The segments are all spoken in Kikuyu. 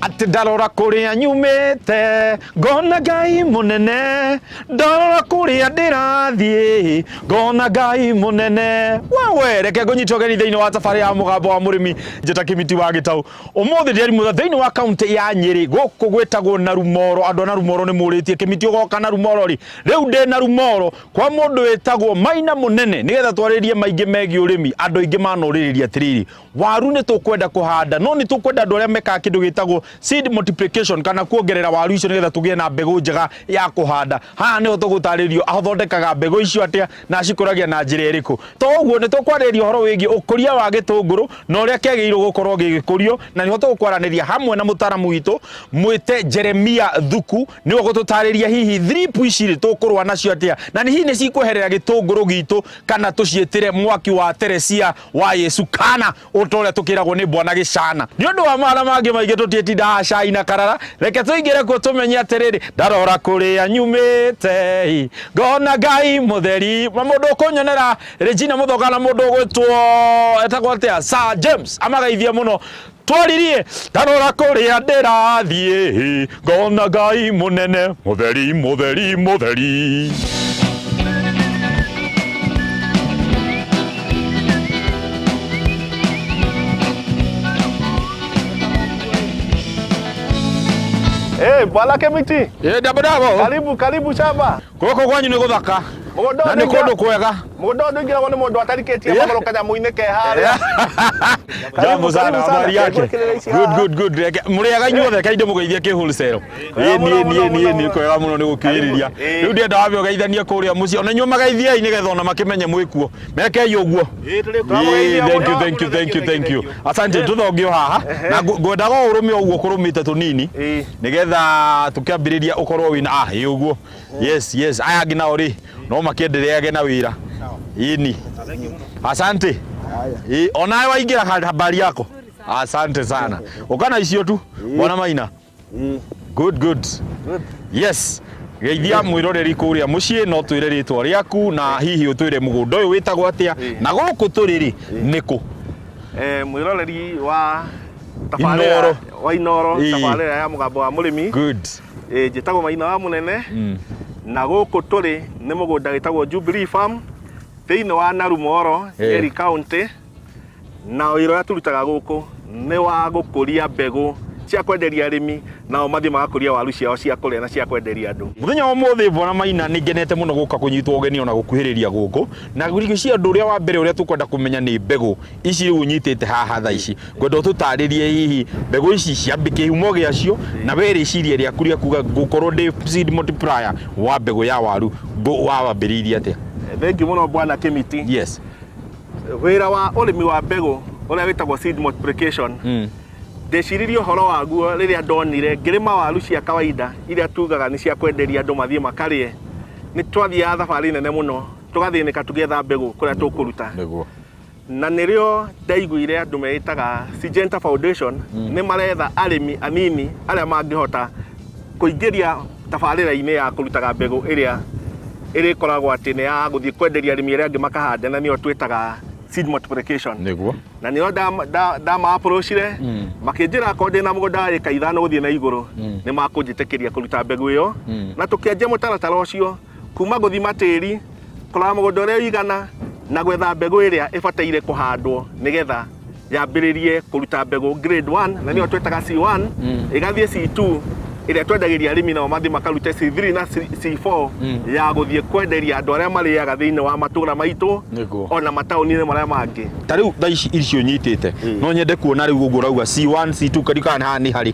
Atĩ ndarora kũrĩa nyumĩte ngona Ngai mũnene, ndarora kũrĩa ndĩrathiĩ ngona Ngai mũnene. Wewe reke ngũnyite ũgeni thĩinĩ wa tabarĩ ya mũgambo wa mũrĩmi njĩta Kĩmiti wa Gĩtaũ. Ũmũthĩ ndĩrĩ mũtha thĩinĩ wa kaunti ya Nyĩrĩ gũkũ gwĩtagwo Narumoro. Andũ a Narumoro nĩ mũrĩtie Kĩmiti ũgoka Narumoro rĩ? Rĩu ndĩ Narumoro kwa mũndũ wĩtagwo Maina Mũnene nĩgetha twarĩrie maingĩ megiĩ ũrĩmi. Andũ aingĩ manorĩrĩria atĩrĩrĩ, waru nĩ tũkwenda kũhanda no nĩ tũkwenda andũ arĩa mekaga kĩndũ gĩtagwo seed multiplication kana kuongerera waru icio nĩgetha tũgĩe na mbegũ njega ya kũhanda. Haha nĩho tũgũtarĩrio athondekaga mbegũ icio atĩa na acikũragia na njĩra ĩrĩkũ. To ũguo nĩ tũkwarĩrĩria ũhoro wĩgiĩ ũkũria wa gĩtũngũrũ na ũrĩa kĩagĩrĩirwo gũkorwo gĩgĩkũrio na nĩho tũgũkwaranĩria hamwe na mũtaramu witũ mwĩte Jeremia Thuku nĩwe ũgũtũtarĩria hihi thrip ici rĩ tũkũrũa nacio atĩa na nĩ hihi nĩ cikweherera gĩtũngũrũ gitũ kana tũciĩtĩre mwaki wa Teresia wa Yesu kana ũta ũrĩa tũkĩragwo nĩ Bwana Gĩcana. Nĩ ũndũ wa maya na mangĩ maingĩ tũtiĩtinda haha cai na karara, reke tũingĩre kuo tũmenye atĩrĩrĩ, ndarora kũrĩa nyumĩte ngona Ngai mũtheri. Na mũndũ ũkũnyonera Regina Mũthoka na mũndũ ũgwĩtwo etagwo atĩa Sir James amagaithie mũno twaririe ndarora kũrĩa ndĩrathiĩ ngona Ngai mũnene mũtheri mũtheri mũtheri. Hey, Bwana Kemiti. Eh, dabo dabo. Karibu, karibu shamba. Gũkũ kwanyu nĩ gũthaka. Mũgũnda Na nĩ kũndũ kwega. Mũgũnda ũyũ ndũingĩragwo nĩ mũndũ atarikĩtie magũrũ kanyamũ-inĩ ke harĩa. Jambo sana, habari yake. Good, good, good. Reke mũrĩaga inyuothe reke ndĩmũgeithie kĩ wholesale. Ĩĩ niĩ niĩ niĩ niĩ kwega mũno nĩ gũkirĩrĩria. Rĩu ndĩrenda wambe ũgeithanie kũrĩa mũciĩ. Ona inyuĩ mageithiei nĩgetha ona makĩmenye mwĩkuo. Mekei ũguo. Ĩĩ, thank you, thank you, thank you, thank you. Asante, tũthongio haha. Na ngwendaga o ũrũme ũguo kũrũmĩte tũnini. Nĩgetha tũkĩambĩrĩria ũkorwo wĩna ah, ĩĩ ũguo. Yes, yes. Aya angĩ nao rĩ, no makĩendereage na wĩra. Ĩni. Asante. Ĩĩ, onawe waingĩra habari yako. Asante sana. Ũka na icio tu. Bwana Maina. Good, good. Yes. Geithia mwĩroreri kũrĩa mũciĩ no twĩre rĩtwa rĩaku na hihi ũtwĩre mũgũnda ũyũ wĩtagwo atĩa na gũkũ tũrĩ rĩ nĩkũ? Eh, mwĩroreri wa tabarĩra Inooro. wa Inooro Ĩĩ. tabarĩra ya mũgambo wa mũrĩmi. Good. Ĩĩ, njĩtagwo Maina wa Mũnene na gũkũ tũrĩ nĩ mũgũnda wĩtagwo Jubilee Farm thĩinĩ wa Narumoro, Nyeri County. Na wĩra ũrĩa tũrutaga gũkũ nĩ wa gũkũria mbegũ cia kwenderia arĩmi nao mathiĩ magakũria waru ciao cia kũrĩa na cia kwenderia andũ. Mũthenya wa ũmũthĩ Bwana Maina nĩ ngenete mũno gũka kũnyitwo ũgeni ona gũkuhĩrĩria gũkũ na ngwĩciria ũndũ ũrĩa wa mbere ũrĩa tũkwenda kũmenya nĩ mbegũ ici rĩu ũnyitĩte haha thaa ici. Ngwenda ũtũtarĩrie hihi mbegũ ici ciambi kĩhumo gĩacio na we rĩciria rĩaku rĩa kuga ngũkorwo ndĩ seed multiplier wa mbegũ ya waru wawambĩrĩirie atĩa? Thengiũ mũno Bwana Kĩmiti. Yes. Wĩra wa ũrĩmi wa mbegũ ũrĩa wĩtagwo seed multiplication ndeciririe ũhoro waguo rĩrĩa ndonire ngĩrĩma waru cia kawaida iria tugaga nĩ cia kwenderia andũ mathiĩ makarĩe. Nĩ twathiaga thabarĩ nene mũno tũgathĩnĩka tũgĩetha mbegũ kũrĩa tũkũruta. Nĩguo. Na nĩrĩo ndaiguire andũ meĩtaga Syngenta Foundation nĩ maretha arĩmi anini arĩa mangĩhota kũingĩria tabarĩra-inĩ ya kũrutaga mbegũ ĩrĩa ĩrĩkoragwo atĩ nĩ ya gũthiĩ kwenderia arĩmi arĩa angĩ makahande na nĩyo twĩtaga seed multiplication. Nĩguo. Na nĩyo ndama-approachire makĩnjĩra akorwo ndĩna mũgũnda wa ĩka ithano gũthiĩ na igũrũ nĩ makũnjĩtĩkĩria kũruta mbegũ ĩyo na tũkĩanjia mũtaratara ũcio kuma gũthima tĩri, kũrora mũgũnda ũrĩa ũigana na gwetha mbegũ ĩrĩa ĩbataire kũhandwo nĩgetha yambĩrĩrie kũruta mbegũ grade 1 na nĩyo twĩtaga C1 ĩgathiĩ C2 ĩrĩa twendagĩria arĩmi nao mathiĩ makarute C3 na C4 ya gũthiĩ kwenderia andũ arĩa marĩaga thĩinĩ wa matũra maitũ Nĩguo. ona mataũni-inĩ marĩa mangĩ. Ta rĩu thaa ici icio nyitĩte no nyende kuona rĩu ũguo ũrauga C1 C2 kari kana haha nĩ harĩ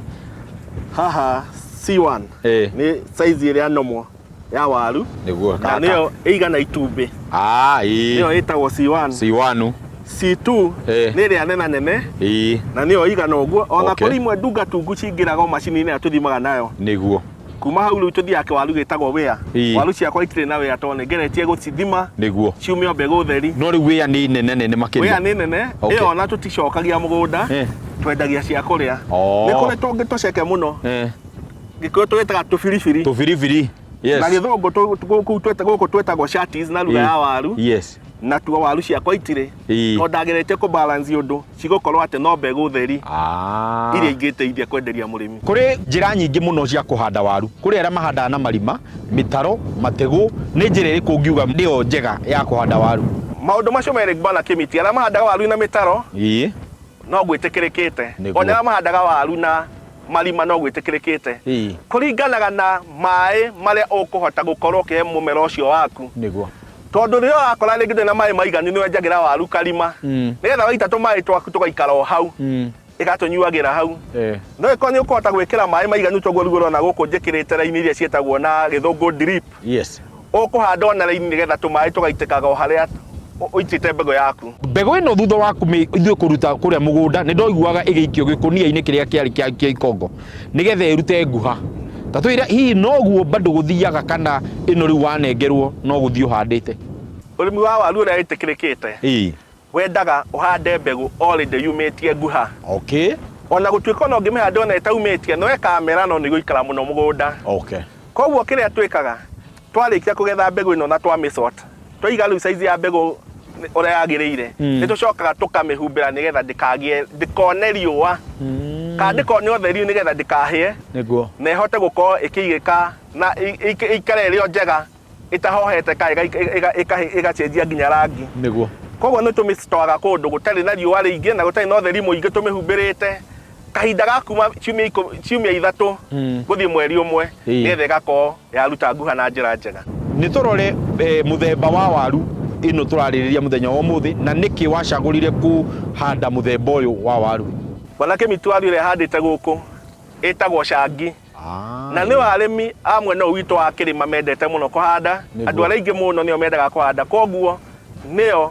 Haha C1 nĩ size ĩrĩa normal ya waru Nĩguo, na kaka. nĩyo ĩigana itumbĩ Ah, ĩĩ. nĩyo ĩtagwo C1 C1. C2 nĩ ĩrĩa nena nene Ĩĩ. na nĩyo ĩigana ũguo ona Okay. kũrĩ imwe ndungatungu cingĩraga o macini-inĩ ĩrĩa tũthimaga nayo Nĩguo. kuma hau rĩu tũthiaga kĩwaru gĩtagwo wĩa Ĩĩ. waru ciakwa itirĩ na wĩa tondũ nĩngeretie gũcithima Nĩguo. ciumio mbegũ theri No rĩu wĩa nĩ nene nene makĩria. wĩa nĩ nene Okay. ĩyo ona tũticokagia mũgũnda twendagia cia kũrĩa Oh. nĩ kũrĩ tũngĩ tũceke mũno Gĩkũyũ tũgĩtaga tũbiribiri. Tũbiribiri. Yes. Na gĩthũngũ kũu gũkũ twĩtagwo shatis na lugha ya waru. Yes. Natuo waru ciakwa itirĩ, Ĩĩ. tondũ ndageretie kũ balance ũndũ cigũkorwo atĩ no mbegũ theri iria ingĩteithia kwenderia mũrĩmi. Kũrĩ njĩra nyingĩ mũno cia kũhanda waru. Kũrĩ arĩa mahandaga na marima, mĩtaro, mategũ. Nĩ njĩra ĩrĩkũ ũngiuga nĩyo njega ya kũhanda waru? Maũndũ macio merĩ, bwana Kĩmiti, arĩa mahandaga waru na mĩtaro no gwĩtĩkĩrĩkĩte, ona arĩa mahandaga waru na marima no gwĩtĩkĩrĩkĩte, kũringanaga na maĩ marĩa ũkũhota gũkorwo ũkĩhe mũmera ũcio waku. Tondũ rĩrĩa ũrakora rĩngĩ ndũrĩ na maĩ maiganu, nĩ wenjagĩra waru karima, nĩgetha waita tũmaĩ twaku tũgaikara o hau, ĩgatũnyuagĩra hau. No ĩkorwo nĩ ũkũhota gwĩkĩra maĩ maiganu, toguo rĩu ũrona gũkũ njĩkĩrĩte raini iria ciĩtagwo na gĩthũngũ drip, ũkũhanda ona raini nĩgetha tũmaĩ tũgaitĩkaga o harĩa ũitĩte mbegũ yaku. Mbegũ ĩno thutha wa ithuĩ kũruta kũrĩa mũgũnda, nĩ ndoiguaga ĩgĩikio gĩkũnia-inĩ kĩrĩa kĩarĩ kĩa ikongo nĩgetha ĩrute nguha. Ta twĩre, hihi noguo bado gũthiaga, kana ĩno rĩu wanengerwo no gũthiĩ ũhandĩte? Ũrĩmi wa waru ũrĩa wĩtĩkĩrĩkĩte wendaga ũhande mbegũ already yumĩtie nguha. Ona gũtuĩka ona ũngĩmĩhanda ona ĩtaumĩtie, no ĩkamera, no nĩ gũikara mũno mũgũnda. Koguo kĩrĩa twĩkaga, twarĩkia kũgetha mbegũ ĩno na twamĩsort, twaiga rĩu size ya mbegũ ũrĩa yagĩrĩire, nĩ tũcokaga tũkamĩhumbĩra nĩgetha ndĩkagĩe, ndĩkone riũa kana ndĩkone ũtheri, nĩgetha ndĩkahĩe, na ĩhote gũkorwo ĩkĩigĩka na ĩikare ĩrĩ o njega, ĩtahohete kana ĩgacenjia nginya rangi. Koguo nĩ tũmĩstoraga kũndũ gũtarĩ na riũa rĩingĩ na gũtarĩ na ũtheri mũingĩ, tũmĩhumbĩrĩte kahinda ga kuma ciumia 3 gũthiĩ mweri 1, nĩgetha ĩgakorwo yaruta nguha na njĩra njega. Nĩ tũrore mũthemba wa waru ĩno tũrarĩrĩria mũthenya wa ũmũthĩ, na nĩkĩ wacagũrire kũhanda mũthemba ũyũ wa waru? Bwana Kĩmiti, waru ĩrĩa ĩhandĩte gũkũ ĩtagwo cangi, na nĩo arĩmi a mwena ũyũ witũ wa kĩrĩma mendete mũno kũhanda. Andũ arĩa aingĩ mũno nĩo mendaga kũhanda, koguo nĩyo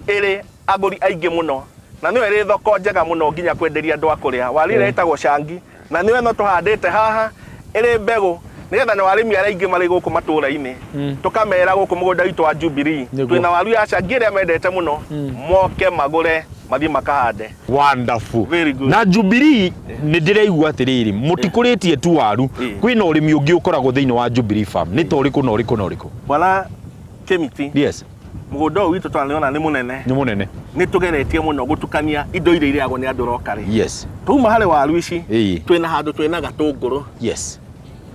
ĩrĩ agũri aingĩ mũno na nĩyo ĩrĩ thoko njega mũno nginya kwenderia andũ a kũrĩa. Waru ĩrĩa ĩtagwo cangi, na nĩyo ĩno tũhandĩte haha ĩrĩ mbegũ, nĩgetha na arĩmi arĩa aingĩ marĩ gũkũ matũũra-inĩ tũkamera gũkũ mũgũnda witũ wa Jubilee twĩna waru ya cangi ĩrĩa mendete mũno, moke magũre mathiĩ makahande. Wonderful. Very good. Na Jubilee nĩ ndĩraigua atĩrĩrĩ, mũtikũrĩtie tu waru, kwĩna ũrĩmi ũngĩ ũkoragwo thĩinĩ wa Jubilee Farm. Nĩ ta ũrĩkũ na ũrĩkũ na ũrĩkũ? Bwana Kĩmiti, mũgũnda ũyũ witũ tũranĩona nĩ mũnene. Nĩ mũnene. Nĩ tũgeretie mũno gũtukania indo iria irĩagwo nĩ andũ locally. Twauma harĩ waru ici, twĩna handũ twĩna gatũngũrũ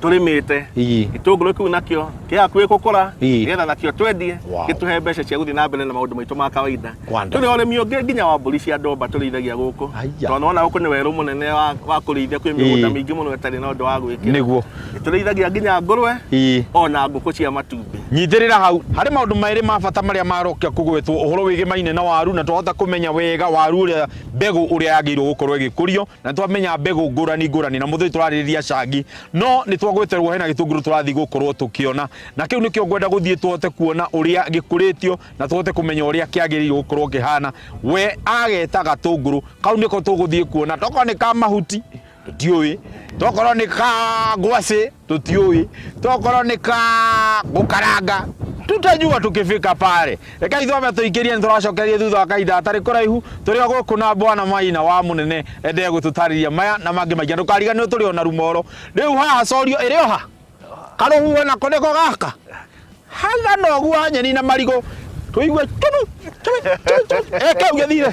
tũrĩmĩte. Gĩtũngũrũ kĩu nakĩo kĩ hakuhĩ gũkũra, nĩgetha nakĩo twendie, gĩtũhe mbeca cia gũthiĩ na mbere na maũndũ maitũ ma kawaida. Tũrĩ ũrĩmi ũngĩ nginya wa mbũri cia ndomba tũrĩithagia gũkũ, tondũ nĩwona gũkũ nĩ werũ mũnene wa kũrĩithia, kwĩ mĩgũnda mĩingĩ mũno ĩtarĩ na ũndũ wa gwĩkĩra. Tũrĩithagia nginya ngũrwe ona ngũkũ cia matumbĩ. Nyitĩrĩra hau harĩ maũndũ merĩ ma bata marĩa maroka kũgwetwo, ũhoro wĩgĩmaine na waru, na twahota kũmenya wega waru ũrĩa mbegũ ũrĩa yagĩrĩirwo gũkorwo ĩgĩkũrio, na twamenya mbegũ ngũrani ngũrani, na mũthĩ tũrarĩrĩria cangi, no nĩ twagweterwo hena gĩtũngũrũ tũrathiĩ gũkorwo tũkĩona, na kĩu nĩkĩo ngwenda gũthiĩ tũhote kuona ũrĩa gĩkũrĩtio na tũhote kũmenya ũrĩa kĩagĩrĩirwo gũkorwo kĩhana. We ageta gatũngũrũ kau nĩko tũgũthiĩ kuona, tokorwo nĩ ka mahuti tũtiũĩ, tokorwo nĩ ka ngwacĩ tũtiũĩ, tokorwo nĩ ka gũkaranga tutajua tukifika pale. Reke ithuothe tũikĩrie, nĩ tũracokeria thutha wa kahinda gatarĩ kũraihu. Tũrĩ o gũkũ na bwana Maina wa mũnene endelee gũtũtarĩria maya na mangĩ maingĩ. Ndũkariganĩrwo tũrĩ o na rumoro rĩu haha corio ĩrĩ o ha karũhuho nako nĩko gaka haigana ũguo wa nyeni na marigũ tũigue tunu tunu tunu ĩ kĩu gĩthire.